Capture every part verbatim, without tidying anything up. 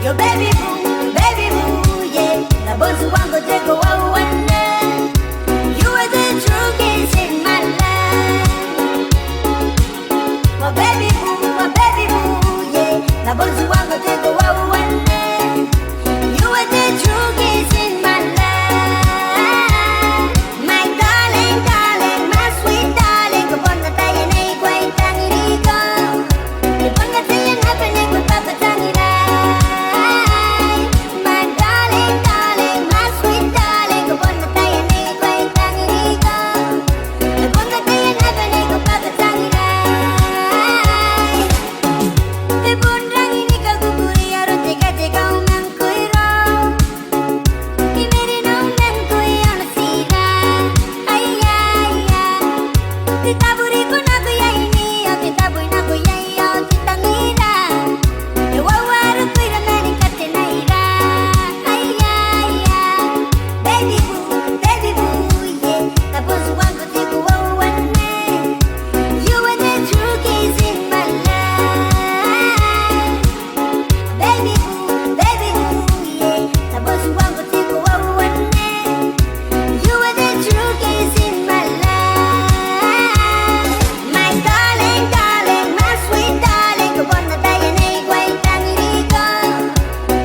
Your baby boo, baby boo, yeah. Tabotuangko te koaua anne. You are the true kiss in my life. My baby boo, my baby boo, yeah. Tabotuangko te koaua anne. You are the true kiss in my life. My darling, darling, my sweet darling, ko bon ataei ae I kan tangiriko. E bon ataei ae I kan bane ni kaoka tangirai. My darling, darling, my sweet darling, ko bon ataei ae I kan tangiriko. E bon ataei ae I kan bane ni kaoka tangirai. E bon rangi ni kakukurei aron te katekau ma ngkoe irou. I mena nao ma ngkoe iaon tera. Aia, aia. Te tabo riki nako iai ni, ao te tabo nako iai ao te tangira. E uaua roko ira ma ni katenaira. Aia, aia. Baby boo, baby boo, yeah. Tabotuangko te koaua anne. You are the true kiss in my life. Baby boo, baby boo, yeah. Tabotuangko te koaua anne. You are the true kiss in my life. My darling, darling, my sweet darling, ko bon ataei ae I kan tangiriko.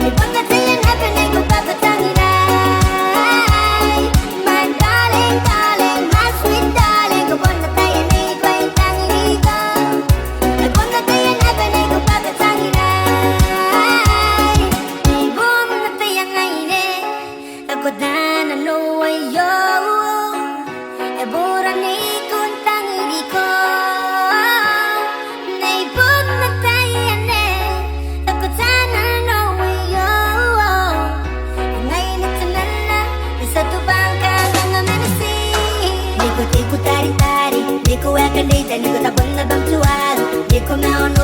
E bon ataei ae I kan bane ni kaoka tangirai. My darling, darling, my sweet darling, ko bon ataei ae I kan tangiriko. E bon ataei ae I kan bane ni kaoka tangirai. E bon ataei ae ngaia anne, ao ko tana nao aio. E bora ni kan tangiriko. Nei bon ataei anne, ao ko tana nao aio. Ngaia anne temanna, e a tia tobwaan kanganga ma nati. Niko tiko taritari, niko aekan reita, niko tabonna bamtuaru, niko ma ono